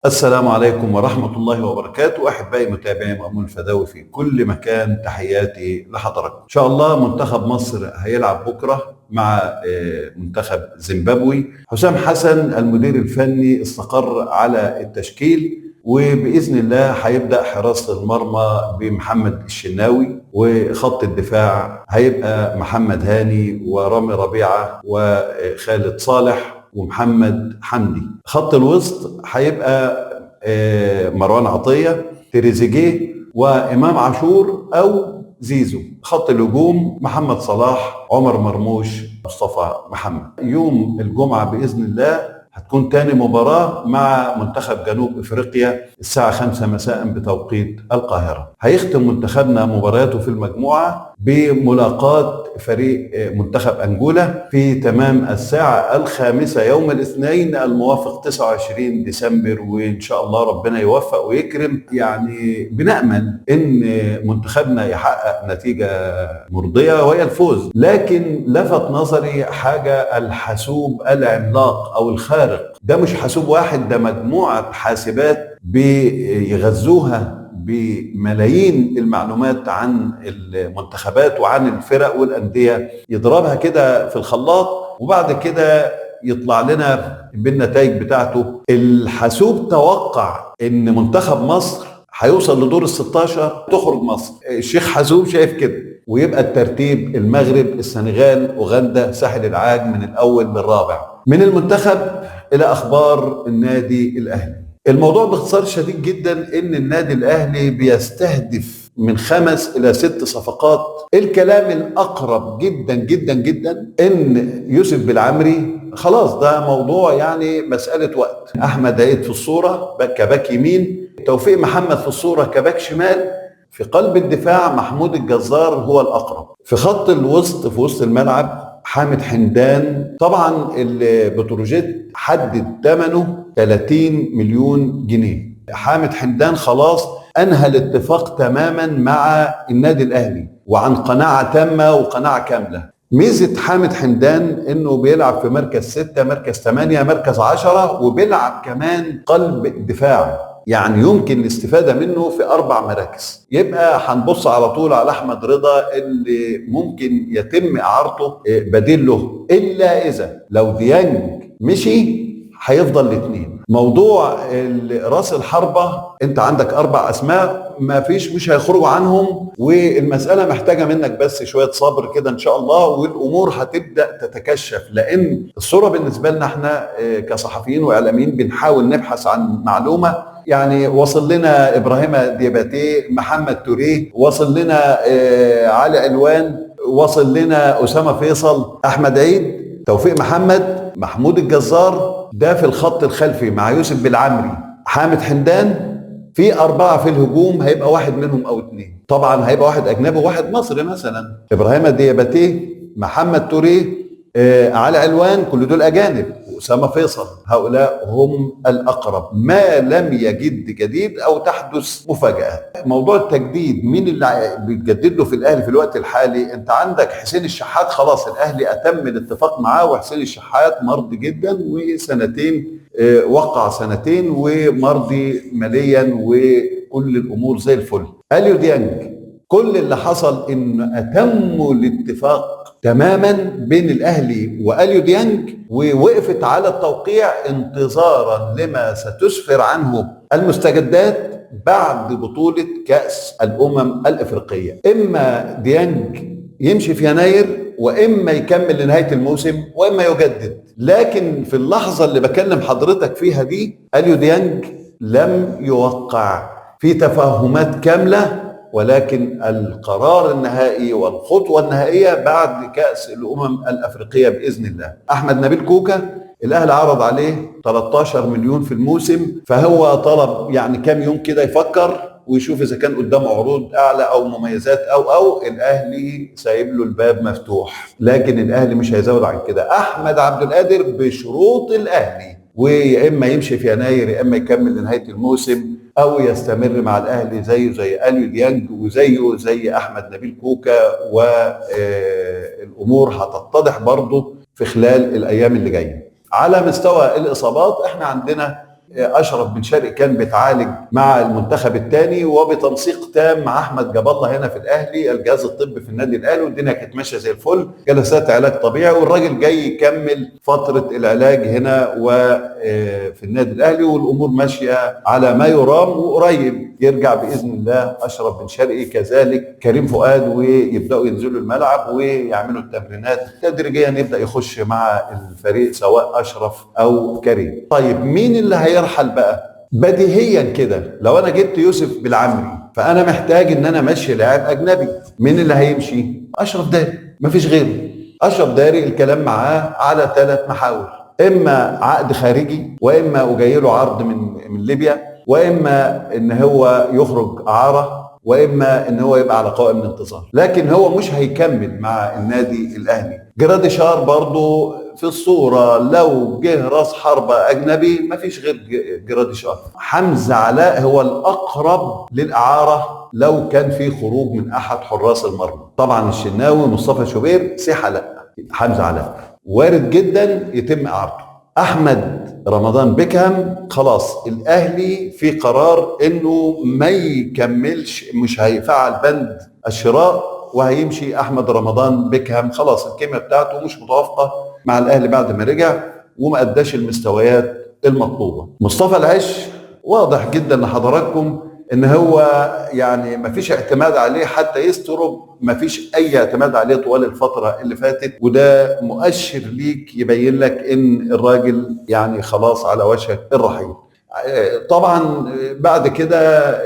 السلام عليكم ورحمة الله وبركاته. أحبائي متابعي مأمون الفداوي في كل مكان، تحياتي لحضراتكم. إن شاء الله منتخب مصر هيلعب بكرة مع منتخب زيمبابوي. حسام حسن المدير الفني استقر على التشكيل، وبإذن الله هيبدأ حراسة المرمى بمحمد الشناوي، وخط الدفاع هيبقى محمد هاني ورامي ربيعة وخالد صالح ومحمد حمدي. خط الوسط هيبقى مروان عطية، تريزيجيه، وإمام عاشور أو زيزو. خط الهجوم محمد صلاح، عمر مرموش، مصطفى محمد. يوم الجمعة بإذن الله هتكون تاني مباراة مع منتخب جنوب افريقيا الساعة 5 مساء بتوقيت القاهرة. هيختم منتخبنا مبارياته في المجموعة بملاقاة فريق منتخب أنجولا في تمام الساعة 5 يوم الاثنين الموافق 29 ديسمبر، وإن شاء الله ربنا يوفق ويكرم. يعني بنأمل إن منتخبنا يحقق نتيجة مرضية وهي الفوز، لكن لفت نظري حاجة: الحاسوب العملاق أو الخارق ده مش حاسوب واحد، ده مجموعة حاسبات بيغذوها بملايين المعلومات عن المنتخبات وعن الفرق والأندية، يضربها كده في الخلاط وبعد كده يطلع لنا بالنتائج بتاعته. الحاسوب توقع ان منتخب مصر هيوصل لدور ال16، تخرج مصر. الشيخ حاسوب شايف كده، ويبقى الترتيب المغرب، السنغال، أوغندا، ساحل العاج من الأول للرابع. من المنتخب إلى أخبار النادي الأهلي. الموضوع باختصار شديد جدا ان النادي الاهلي بيستهدف من 5 الى 6 صفقات. الكلام الاقرب جدا جدا جدا ان يوسف بالعمري خلاص، ده موضوع يعني مسألة وقت. احمد عيد في الصورة كباك يمين، توفيق محمد في الصورة كباك شمال، في قلب الدفاع محمود الجزار هو الاقرب. في خط الوسط في وسط الملعب حامد حمدان، طبعا البتروجيت حدد ثمنه 30 مليون جنيه. حامد حمدان خلاص انهى الاتفاق تماما مع النادي الاهلي وعن قناعة تامة وقناعه كاملة. ميزة حامد حمدان انه بيلعب في مركز 6، مركز 8، مركز 10، وبيلعب كمان قلب دفاع، يعني يمكن الاستفادة منه في 4 مراكز. يبقى هنبص على طول على أحمد رضا اللي ممكن يتم إعارته بديل له، إلا إذا لو ديانج مشي هيفضل الاثنين. موضوع راس الحربة، انت عندك 4 أسماء ما فيش مش هيخرجوا عنهم، والمسألة محتاجة منك بس شوية صبر كده إن شاء الله، والأمور هتبدأ تتكشف. لأن الصورة بالنسبة لنا احنا كصحفيين وإعلاميين بنحاول نبحث عن معلومة. يعني وصل لنا إبراهيم دياباتي، محمد توريه، وصل لنا علي علوان، وصل لنا أسامة فيصل، أحمد عيد، توفيق محمد، محمود الجزار، ده في الخط الخلفي مع يوسف بالعمري، حامد حمدان. في 4 في الهجوم، هيبقى واحد منهم أو 2، طبعا هيبقى واحد أجنبي وواحد مصري، مثلا إبراهيم دياباتي، محمد توريه، علي علوان، كل دول أجانب، وأسامة فيصل. هؤلاء هم الأقرب ما لم يجد جديد أو تحدث مفاجأة. موضوع التجديد، مين اللي بيتجدد له في الأهلي في الوقت الحالي؟ أنت عندك حسين الشحات، خلاص الأهلي أتم الاتفاق معاه، وحسين الشحات مرضي جدا، وسنتين وقع سنتين ومرضي ماليا وكل الأمور زي الفل. أليو ديانج كل اللي حصل إن أتموا الاتفاق تماما بين الأهلي وأليو ديانج، ووقفت على التوقيع انتظارا لما ستسفر عنه المستجدات بعد بطولة كأس الأمم الإفريقية. إما ديانج يمشي في يناير، وإما يكمل لنهاية الموسم، وإما يجدد. لكن في اللحظة اللي بكلم حضرتك فيها دي أليو ديانج لم يوقع، في تفاهمات كاملة، ولكن القرار النهائي والخطوة النهائية بعد كأس الأمم الأفريقية بإذن الله. أحمد نبيل كوكا الأهلي عرض عليه 13 مليون في الموسم، فهو طلب يعني كام يوم كده يفكر ويشوف إذا كان قدامه عروض أعلى أو مميزات أو الأهلي سايب له الباب مفتوح، لكن الأهلي مش هيزود عن كده. أحمد عبد القادر بشروط الأهلي، ويا إما يمشي في يناير، يا إما يكمل لنهاية الموسم، أو يستمر مع الأهلي زيه زي أليو ديانج وزيه زي أحمد نبيل كوكا، والأمور هتتضح برضه في خلال الأيام اللي جاية. على مستوى الإصابات احنا عندنا اشرف بن شرقي كان بيتعالج مع المنتخب الثاني وبتنسيق تام مع احمد جاب الله هنا في الاهلي، الجهاز الطبي في النادي الاهلي، والدنيا كانت ماشية زي الفل، جلسات علاج طبيعي، والراجل جاي يكمل فترة العلاج هنا وفي النادي الاهلي، والامور ماشية على ما يرام، وقريب يرجع باذن الله اشرف بن شرقي، كذلك كريم فؤاد، ويبداوا ينزلوا الملعب ويعملوا التمرينات تدريجيا، يبدا يخش مع الفريق سواء اشرف او كريم. طيب مين اللي هيرحل بقى؟ بديهيا كده لو انا جبت يوسف بالعمري فانا محتاج ان انا امشي لاعب اجنبي. مين اللي هيمشي؟ اشرف داري، مفيش غيره. اشرف داري الكلام معاه على 3 محاور، اما عقد خارجي، واما اجي له عرض من ليبيا، واما ان هو يخرج اعاره، واما ان هو يبقى على قائم الانتظار، لكن هو مش هيكمل مع النادي الاهلي. جراديشار برضو في الصورة، لو جه راس حربة اجنبي مفيش غير جراديشار. حمزة علاء هو الاقرب للاعارة لو كان في خروج من احد حراس المرمى، طبعا الشناوي مصطفى شوبير سيحة لا، حمزة علاء وارد جدا يتم اعارته. احمد رمضان بيكهام خلاص الاهلي في قرار انه ما يكملش، مش هيفعل بند الشراء وهيمشي احمد رمضان بيكهام، خلاص الكيمياء بتاعته مش متوافقة مع الاهلي بعد ما رجع وما اداش المستويات المطلوبة. مصطفى العش واضح جدا لحضراتكم ان هو يعني ما فيش اعتماد عليه حتى يسترب، ما فيش اي اعتماد عليه طوال الفترة اللي فاتت، وده مؤشر ليك يبين لك ان الراجل يعني خلاص على وشك الرحيل. طبعا بعد كده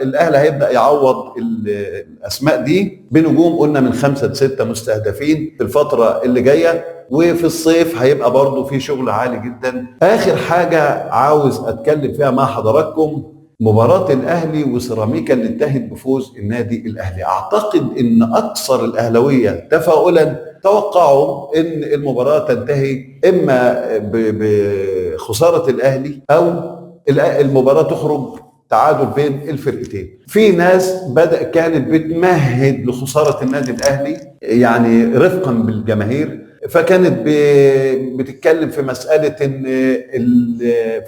الاهلي هيبدا يعوض الاسماء دي بنجوم، قلنا من 5 ل 6 مستهدفين في الفترة اللي جاية، وفي الصيف هيبقى برضو في شغل عالي جدا. اخر حاجة عاوز اتكلم فيها مع حضراتكم مباراة الأهلي وسيراميكا اللي انتهت بفوز النادي الأهلي. أعتقد أن أكثر الأهلاوية تفاؤلا توقعوا أن المباراة تنتهي إما بخسارة الأهلي أو المباراة تخرج تعادل بين الفرقتين. في ناس كانت بتمهد لخسارة النادي الأهلي يعني رفقا بالجماهير، فكانت بتتكلم في مسألة ان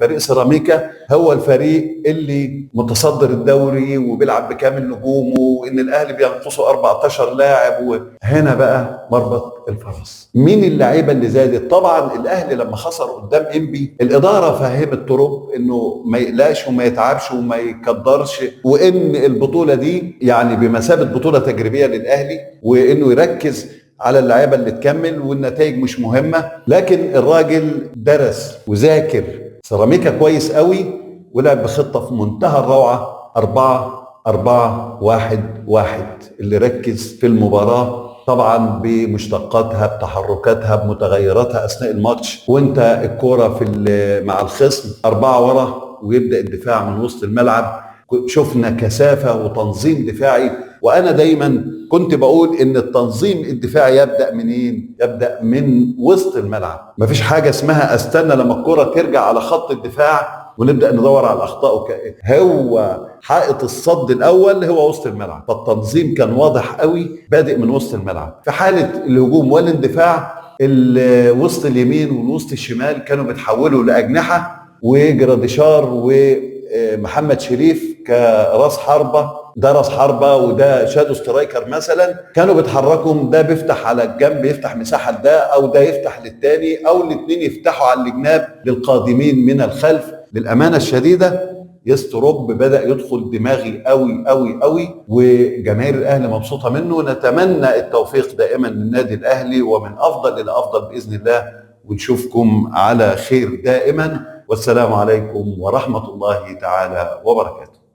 فريق سيراميكا هو الفريق اللي متصدر الدوري وبيلعب بكامل نجومه، وان الاهلي بينقصه 14 لاعب. وهنا بقى مربط الفرس، مين اللعيبة اللي زادت؟ طبعا الاهلي لما خسر قدام انبي الادارة فهمت طرق انه ما يقلقش وما يتعبش وما يكدرش، وان البطولة دي يعني بمثابة بطوله تجريبية للاهلي، وانه يركز على اللعيبة اللي تكمل والنتائج مش مهمة. لكن الراجل درس وذاكر سيراميكا كويس قوي، ولعب بخطه في منتهى الروعة 4-4-1-1 اللي ركز في المباراة طبعا بمشتقاتها بتحركاتها بمتغيراتها اثناء الماتش، وانت الكورة في مع الخصم 4 ورا ويبدا الدفاع من وسط الملعب. شفنا كثافة وتنظيم دفاعي، وانا دايما كنت بقول ان التنظيم الدفاعي يبدا منين؟ يبدا من وسط الملعب. مفيش حاجة اسمها استنى لما الكره ترجع على خط الدفاع ونبدا ندور على الاخطاء. هو حائط الصد الاول هو وسط الملعب، فالتنظيم كان واضح قوي بادئ من وسط الملعب. في حاله الهجوم والاندفاع الوسط اليمين والوسط الشمال كانوا بيتحولوا لاجنحه، وجراديشار ومحمد شريف كراس حربه، ده راس حربه وده shadow striker مثلا، كانوا بيتحركوا، ده بيفتح على الجنب يفتح مساحة لده، او ده يفتح للتاني، او الاثنين يفتحوا على الجناب للقادمين من الخلف. للامانة الشديدة يستروب بدا يدخل دماغي قوي قوي قوي، وجماهير الاهلي مبسوطة منه. نتمنى التوفيق دائما للنادي الاهلي، ومن افضل الى افضل باذن الله، ونشوفكم على خير دائما. والسلام عليكم ورحمة الله تعالى وبركاته.